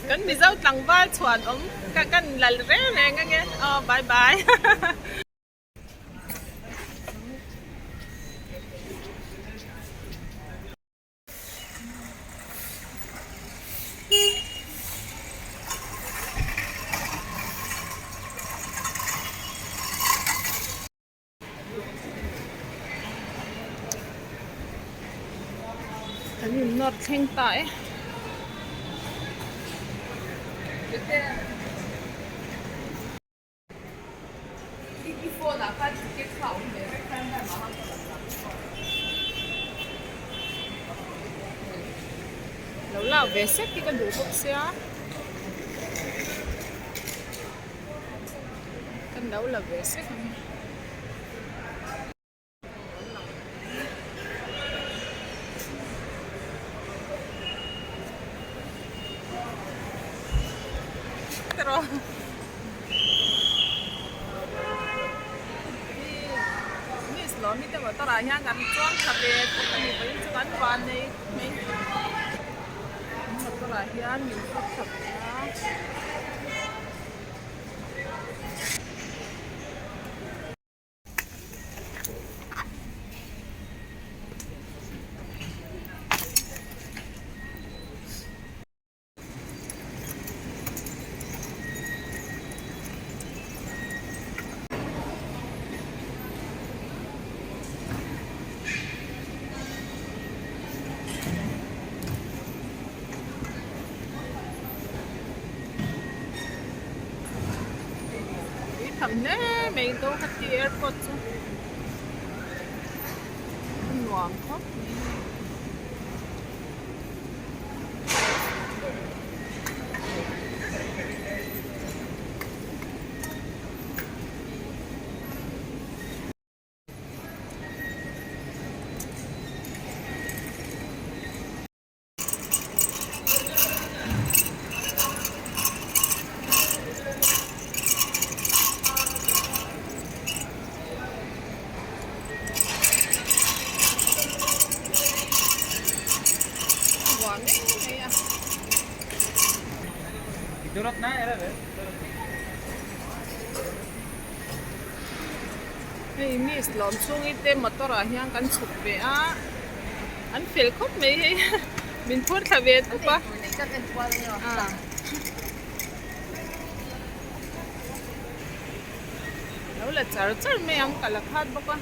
Kan Mizo tlangval chhuan awm ka kan lal reng reng ange aw bye bye. Kan in nawr thleng ta e. Lo lak ve sek hi ka duh bawk sia. Kan lo la ve sek ang. Miss Lawmi te motor ah hian kan chuang tha ve khawp a ni vawiin chu kan van nei mai motor ah hian min phur tha ve a. Tui tham hle mai Guwahati airport chu a nuam khawp mai. Hei miss lawm chhungi te motor ah hian kan chhuk ve a an fel khawp mai hei min phur thla ve tawp a. Lo la char char mai ang ka la khat bawk a.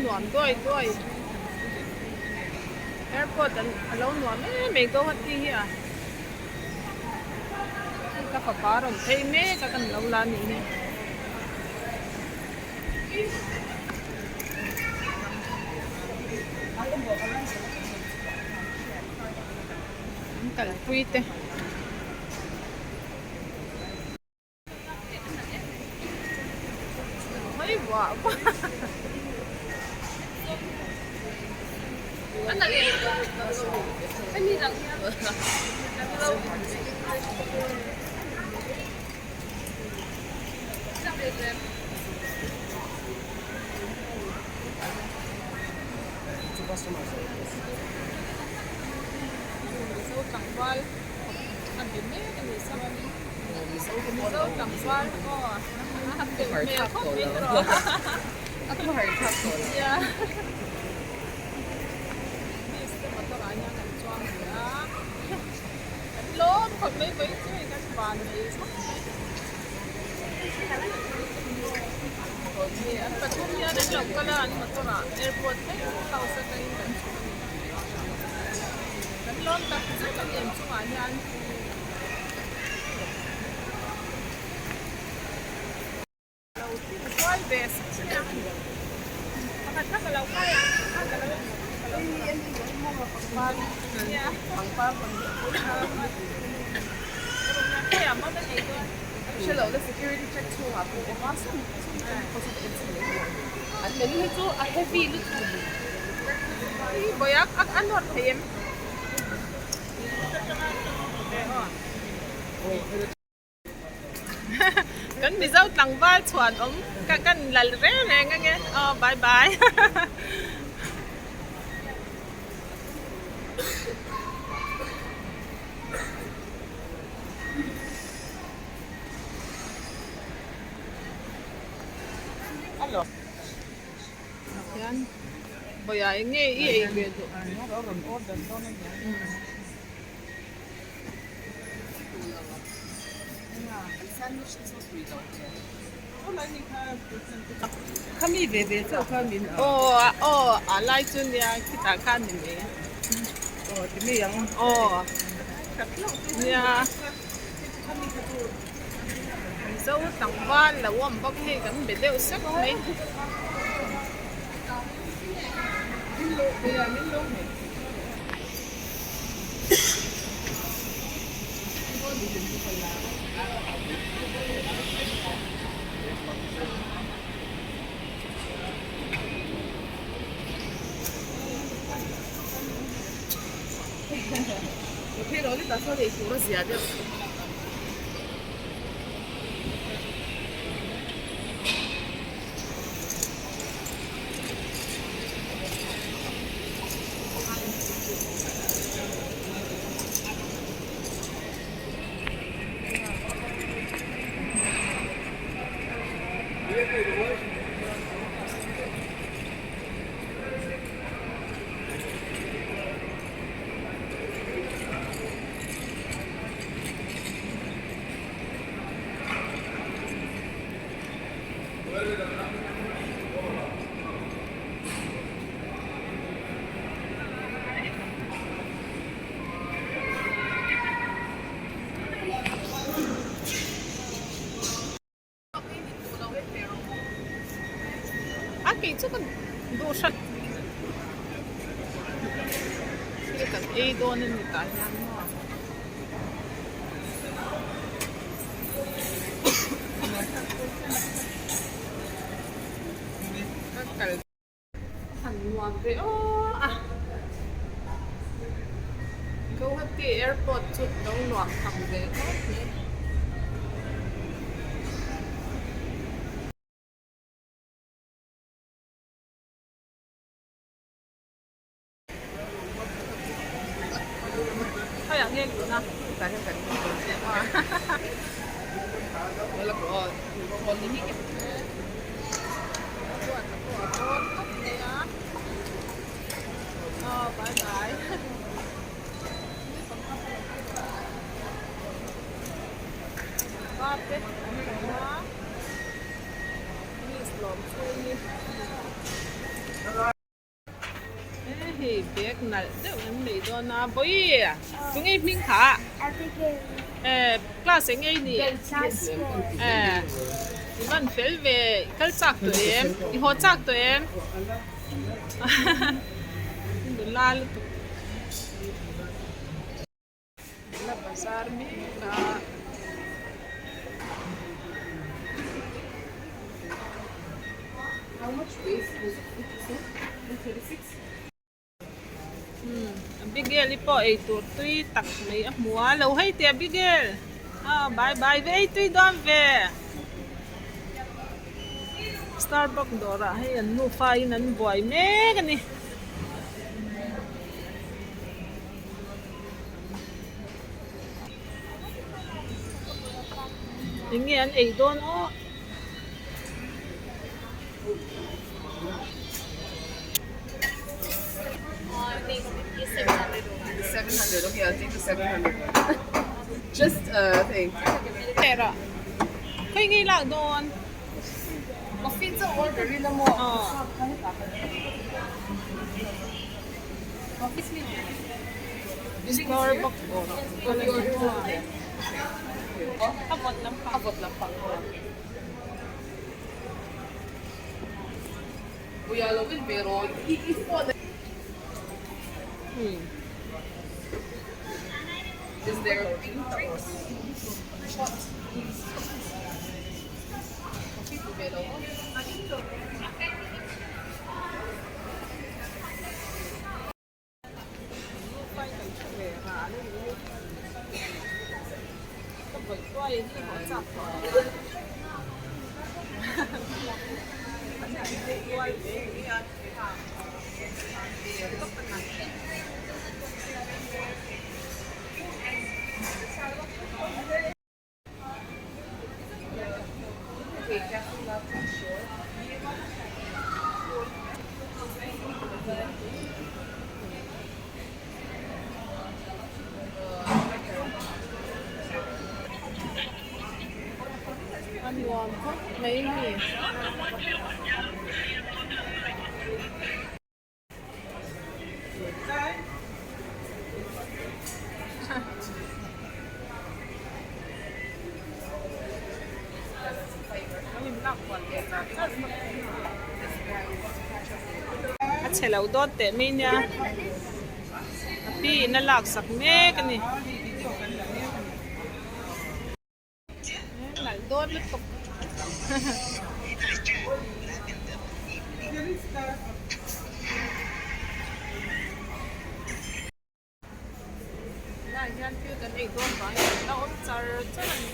Nuam duai duai airport an a lo nuam em mai Guwahati hi a ka fapa a rawn phei mek a kan lo la a nih hi. An kalpui te. Mizo tlangval a be mek a ni chuanin Mizo tlangval aw a fel hmel khawp mai tawh a nia miss te motor ah hian an chuang ve a kan lawm khawp mai mai chu hei kan van nei khawp mai. An pathum hian an lo kal a, an motor ah airport thleng house atangin kan chhuk a ni. Kan lawm tak zet a ni an chungah hian. Lo tin kual ve sak sia. Pakhat kha ka lo kai a, kha ka lo ka lo pangpar nia pangpar khawiah mawm a nei dawn. Hre lo na security check chhungah pawh awm a sum sum chu deposit en chhe leh lo. An menu hi chu a heavy lutuk. Ih bawiha a nawr thei em? Kan Mizo tlangval chhuan awm ka kan lal reng reng ange aw bye bye. Hian bawiha eng nge i ei ve duh. Khami ve ve chauh kha min a. Aw aw a lai chu nia khitah khan ni mai. Aw ti mai ang. Aw nia Mizo tlangval lo awm bawk hei kan be deuh sek mai. A kei chu ka duh hrat thil kan ei dawn a ni tah hian maw. Ka kal Han nuam ve aw a. Guwahati airport chu lo nuam tham ve khawp mai. Khawiah nge luhna? Tah hian kan lut dawn chiah a. Ruata pawh a dawn khawp mai a. Aw bye bye. Ba te an awm a. Miss Lawmchhungi. Hei bag nalh deuh an nei dawn a bawi tunge hming kha eh class eng nge ni eh i van fel ve i kal chak tawh em i haw chak tawh em nula lutuk. La bazar mek a. Abigail i pawh ei tur tui tak mai a hmu a lo hei teh Abigail aw bye bye ve ei tui dawn ve Starbucks dawrah hei an nufa in an buai mek a ni. Eng nge an ei dawn aw. Khawi ngei lak dawn. Starbucks a vawt lampang a vawt lampang A nuam khawp mai a ni. A chhe lo dawt teh mai nia a pi in a lak sak mek a ni. Nalh dawn lutuk. Tunah hian thil kan ei dawn vangin an la awm char char a ni.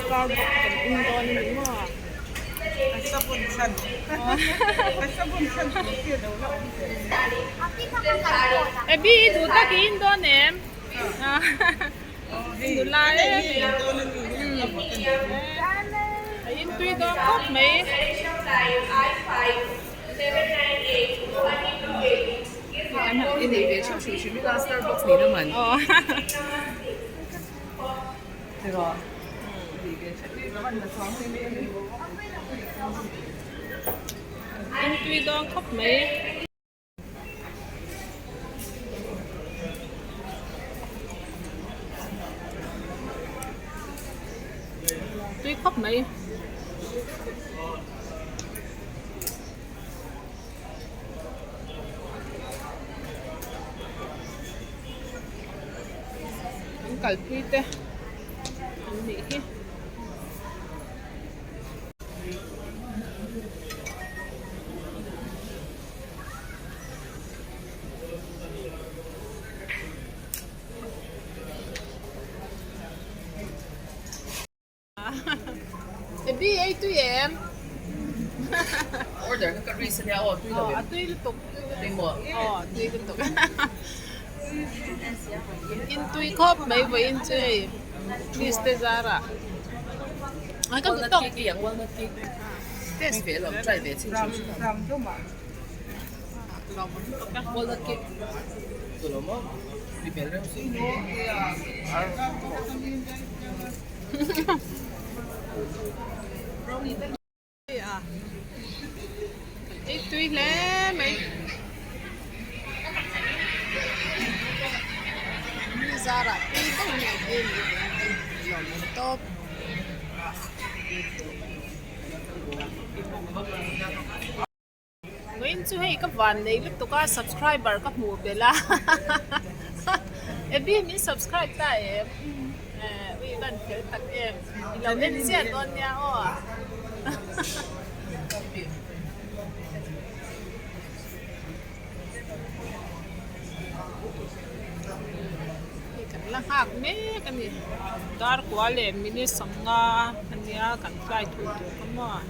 Starbucks kan in dawn a ni maw? Abby i duh tak i in dawn em? Nula em a in tui dawn khawp mai. In tui dawn khawp mai. Tui khawp mai. An kalpui te an nih hi. Abby ei tui em? Order kha ka risk ania aw tui lo em? A tui lutuk. Tui maw? Aw tui lutuk. In tui khawp mai vawiin chu hei Miss te zarah. Ai ka duh tawk. Walnut cake i ang walnut cake. Test ve lo try ve chin chin. Walnut cake. Tu lo maw? Mi bel reuh si. Ei tui hle mai. Mi zarah tui deuh hi an ei mai thei a ni. Lawmawm tawp. Vawiin chu hei ka van nei lutuk a subscriber ka hmuh belh a Abby min subscribe ta em ui van fel tak em i lo en chiah dawn nia aw. Hei kan la nghak mek a ni dar kua leh minute sawmnga a nia kan fly thut tur kha maw.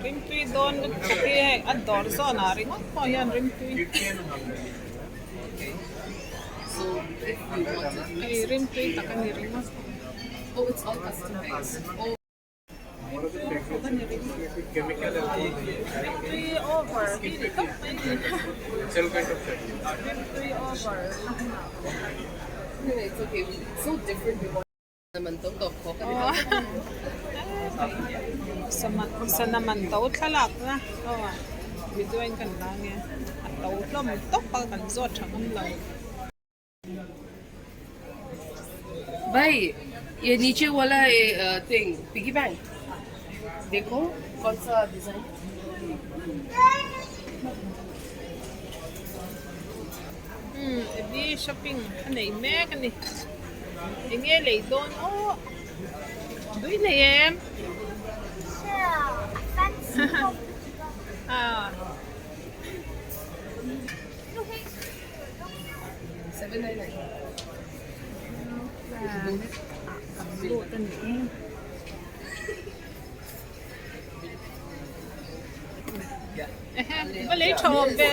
Rimtui dawn lutuk hi hei a dawr zawn ah ringawt pawh hian rimtui hei rimtui tak a ni ringawt rimtui lutuk a ni ringawt rimtui over hi ni tawp mai a ni rimtui over na hunah Sana man to thlalak na aw video in kan la nge a to hlawm tawp a kan zawt tha ngam lo. Bhai ye niche wala thing piggy bank dekho kaun sa design. Umm Abby shopping a nei mek a ni enge lei dawn aw tui nei em ah kan lut a nih hi. Va lei tha awm ve.